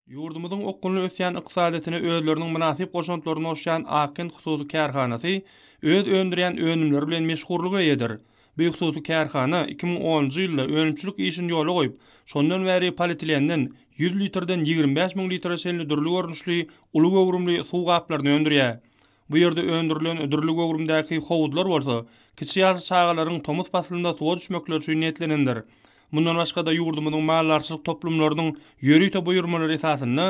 Ýurdumyzyň okgunly ösýän ykdysadyýetine özleriniň mynasyp goşantlaryny goşýan Ak Kent hususy kärhanasy öz öndürýän önümleri bilen meşhurlyga eýedir. Bu hususy kärhana 2010-njy ýylda önümçilik işini ýola goýup, şondan bäri polietilenden 100 litrden 25 müň litre çenli dürli görnüşli uly göwrümli suw gaplaryny öndürýär. Bu ýerde öndürilen dürli göwrümdäki howuzlar bolsa, kiçi ýaşly çagalaryň tomus paslynda suwa düşmekleri üçin niýetlenendir. Mundan başga-da, ýurdumyzyň maldarçylyk toplumlarynyň ýörite buýurmalary esasynda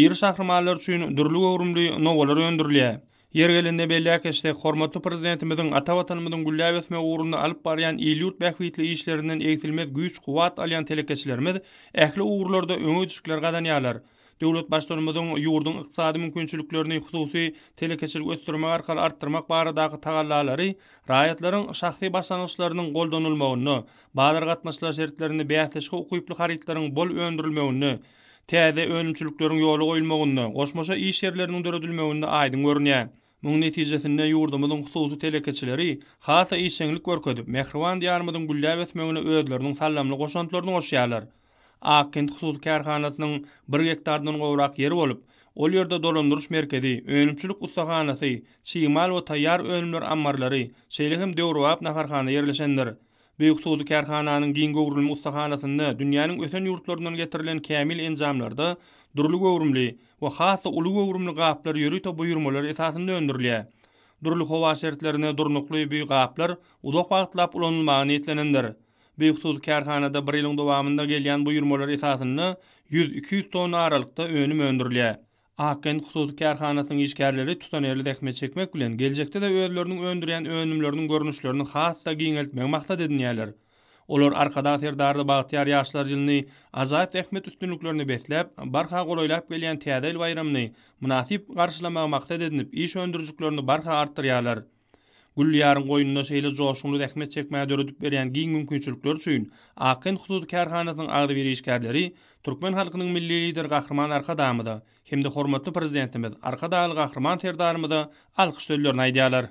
iri şahly mallar üçin dürli göwrümli nowalar öndürilýär. Ýeri gelende belläp geçsek, hormatly Prezidentimiziň ata Watanymyzyň gülläp ösmegi ugrunda alyp barýan il-ýurt bähbitli işlerinden egsilmez güýç-kuwwat alýan telekeçilerimiz ähli ugurlarda öňe gidişlikleri gazanýarlar. Döwlet Baştutanymyzyň ýurduň ykdysady mümkinçiliklerini hususy telekeçiligi ösdürmek arkaly artdyrmak baradaky tagallalary raýatlaryň şahsy başlangyçlarynyň goldanylmagynda, bazar gatnaşyklary şertlerinde bäsleşige ukyply harytlaryň bol öndürilmeginde, täze önümçilikleriň ýola goýulmagynda, goşmaça iş ýerleriniň döredilmeginde aýdyň görünýär. Munuň netijesinde ýurdumyzyň hususy telekeçileri has-da işjeňlik görkezip, mähriban Diýarymyzyň gülläp ösmegine özleriniň saldamly goşantlaryny goşýarlar. Ak Kent hususy kärhanasynyň bir gektardan gowrak ýeri bolup, ol ýerde dolandyryş merkezi, önümçilik ussahanasy, çig mal we taýýar önümler ammarlary, şeýle hem döwrebap naharhana ýerleşendir. Bu hususy kärhananyň giň göwrümli ussahanasynda dünýäniň ösen ýurtlaryndan getirilen kämil enjamlarda dürli göwrümli we has-da uly göwrümli gaplar ýörite buýurmalar esasynda öndürilýär. Dürli howa şertlerine durnukly bu gaplar uzak wagtlap ulanylmaga niýetlenendir. Bu hususy kärhanada bir ýylyň dowamynda gelýän buýurmalar esasynda 100-200 tonna aralykda önüm öndürilýär. Ak Kent hususy kärhanasynyň işgärleri tutanýerli zähmet çekmek bilen, geljekde-de özleriniň öndürýän önümleriniň görnüşlerini has-da giňeltmegi maksat edinýärler. Olar Arkadag Serdarly bagtyýar ýaşlar ýylyny ajaýyp zähmet üstünliklerine besläp, barha golaýlap gelýän Täze ýyl baýramyny mynasyp garşylamagy maksat edinip, iş öndürijiklerini barha artdyrýarlar. Gül Diýaryň goýnunda şeýle joşgunly zähmet çekmäge döredip berýän giň mümkinçilikler üçin Ak Kent hususy kärhanasynyň agzybir işgärleri türkmen halkynyň Milli Lideri Gahryman Arkadagymyza hem-de hormatly Prezidentimiz Arkadagly Gahryman Serdarymyza alkyş sözlerini aýdýarlar.